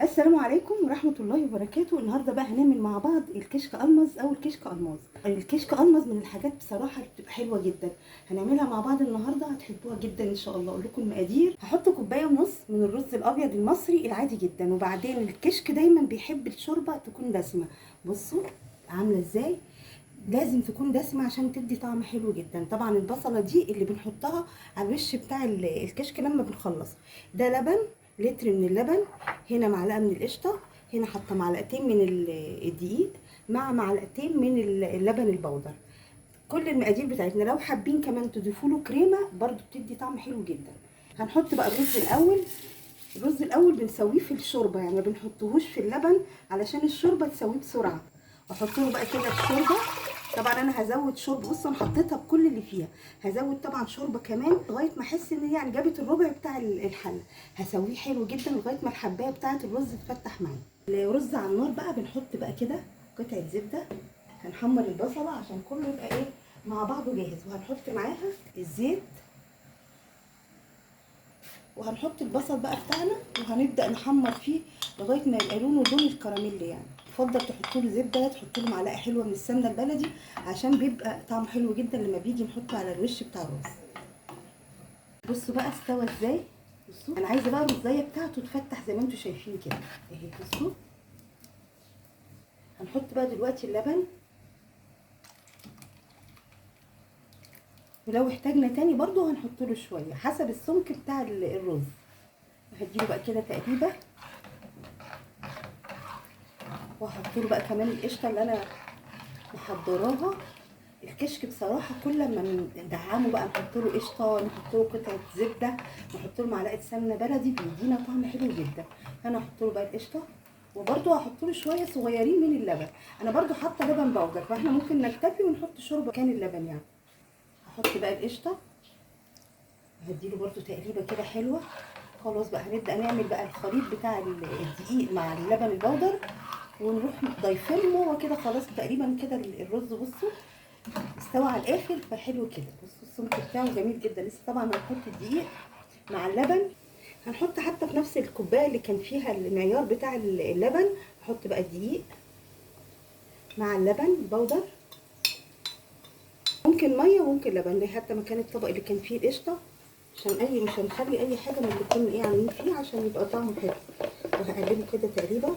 السلام عليكم ورحمة الله وبركاته. النهاردة بقى هنعمل مع بعض الكشك ألمظ أو الكشك ألماظ. الكشك ألمظ من الحاجات بصراحة اللي بتبقى حلوة جدا، هنعملها مع بعض النهاردة، هتحبوها جدا إن شاء الله. أقول لكم المقادير. هحط كوباية ونص من الرز الأبيض المصري العادي جدا، وبعدين الكشك دايما بيحب الشوربة تكون دسمة. بصوا عاملة إزاي، لازم تكون دسمة عشان تدي طعم حلو جدا. طبعا البصلة دي اللي بنحطها على الوش بتاع الكشك لما بنخلص. ده لبن، لتر من اللبن، هنا معلقة من القشطة، هنا حاطة معلقتين من الدقيق مع معلقتين من اللبن البودر. كل المقادير بتاعتنا. لو حابين كمان تضيفوا له كريمة برضو بتدي طعم حلو جدا. هنحط بقى الرز الأول. الرز الأول بنسويه في الشوربة، يعني ما بنحطهوش في اللبن علشان الشوربة تسويه بسرعة. واحط له بقى كده الشوربة. طبعا انا هزود شوربة، بصوا انا حطيتها بكل اللي فيها، هزود طبعا شوربة كمان لغاية ما احس ان يعني جابت الربع بتاع الحلة. هسويه حلو جدا لغاية ما الحبايه بتاعه الرز تفتح معايا. الرز على النار بقى بنحط بقى كده قطعه زبدة، هنحمر البصله عشان كله يبقى ايه مع بعضه جاهز، وهنحط معاها الزيت، وهنحط البصل بقى بتاعنا، وهنبدا نحمر فيه لغاية ما يبقى لونه لون الكراميل. يعني يفضل تحطوا له زبدة، تحطوا له معلقه حلوة من السمنة البلدي عشان بيبقى طعمه حلو جدا لما بيجي نحطه على الوش بتاع الرز. بصوا بقى استوى ازاي. بصوا انا عايزه بقى الرزايه بتاعته تفتح زي ما انتم شايفين كده اهي. بصوا هنحط بقى دلوقتي اللبن، ولو احتاجنا تاني برضو هنحط له شوية حسب السمك بتاع الرز. هديله بقى كده تقليبه، وهحط له بقى كمان القشطه اللي انا محضراها. الكشك بصراحة كل ما ندعمه بقى نحط له قشطه، نحط له قطعه زبدة، نحط له معلقه سمنه بلدي، بيدينا طعم حلو جدا. انا هحط له بقى القشطه، وبرده هحط له شوية صغيرين من اللبن. انا برده حاطه لبن بودر، فاحنا ممكن نكتفي ونحط شوربة مكان اللبن يعني. هحط بقى القشطه، هديله برده تقليبه كده حلوة. خلاص بقى هنبدا نعمل بقى الخليط بتاع الدقيق مع اللبن البودر، ونروح ضايفينه هو كده. خلاص تقريبا كده الرز بصوا استوى على الاخر، فحلو كده. بصوا السمك بتاعه جميل جدا. لسه طبعا هنحط الدقيق مع اللبن، هنحط حتى في نفس الكوباية اللي كان فيها المعيار بتاع اللبن. هحط بقى الدقيق مع اللبن البودر، ممكن مية وممكن لبن، ده حتى مكان الطبق اللي كان فيه القشطه، عشان اي مش هنخلي اي حاجة من اللي كنا ايه عاملين فيه عشان يبقى طعمه حلو. وهقلبه كده تقريبا.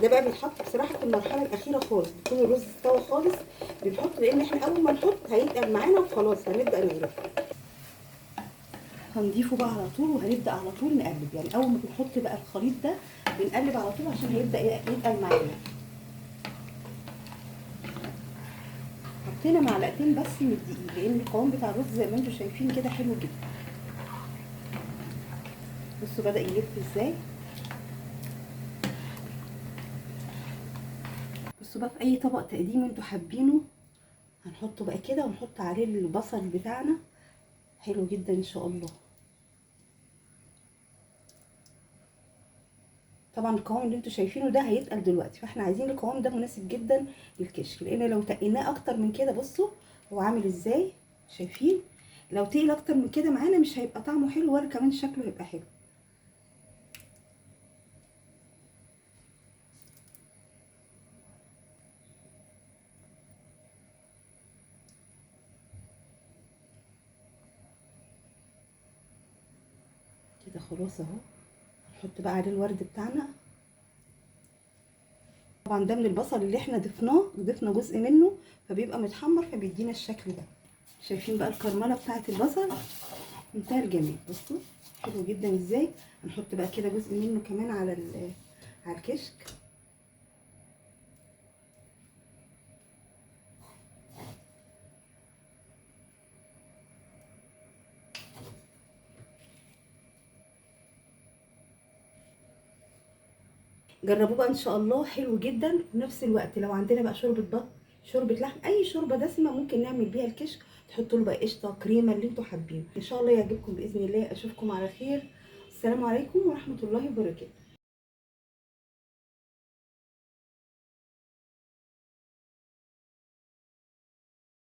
ده بقى بيتحط بصراحة في المرحلة الاخيرة خالص، بيكون الرز استوى خالص بنحط، لان احنا اول ما نحط هيتقل معانا وخلاص هنبدا نغرفه. هنضيفه بقى على طول، وهنبدا على طول نقلب. يعني اول ما بنحط بقى الخليط ده بنقلب على طول عشان هيبدا يتقل معانا. حطينا معلقتين بس من الدقيق لان القوام بتاع الرز زي ما انتم شايفين كده حلو جدا. بصوا بدا يلف ازاي. بصوا بقى في اي طبق تقديم انتوا حابينه هنحطه بقى كده، ونحط عليه البصل بتاعنا حلو جدا ان شاء الله. طبعا القوام اللي انتوا شايفينه ده هيتقل دلوقتي، فاحنا عايزين القوام ده مناسب جدا للكشك، لان لو تقيناه اكتر من كده بصوا هو عامل ازاي، شايفين؟ لو تقل اكتر من كده معانا مش هيبقى طعمه حلو ولا كمان شكله هيبقى حلو. كده خلاص اهو. هنحط بقى عليه الورد بتاعنا. طبعا ده من البصل اللي احنا ضفناه، ضفنا جزء منه فبيبقى متحمر فبيدينا الشكل ده. شايفين بقى الكرمله بتاعه البصل منتهى الجمال. بصوا حلو جدا ازاي. هنحط بقى كده جزء منه كمان على على الكشك. جربوه بقى ان شاء الله، حلو جدا. في نفس الوقت لو عندنا بقى شوربة بط، شوربة لحم، اي شوربة دسمة ممكن نعمل بيها الكشك، تحطوا له بقى قشطه، كريمة، اللي انتوا حابينه. ان شاء الله يعجبكم باذن الله. اشوفكم على خير. السلام عليكم ورحمة الله وبركاته.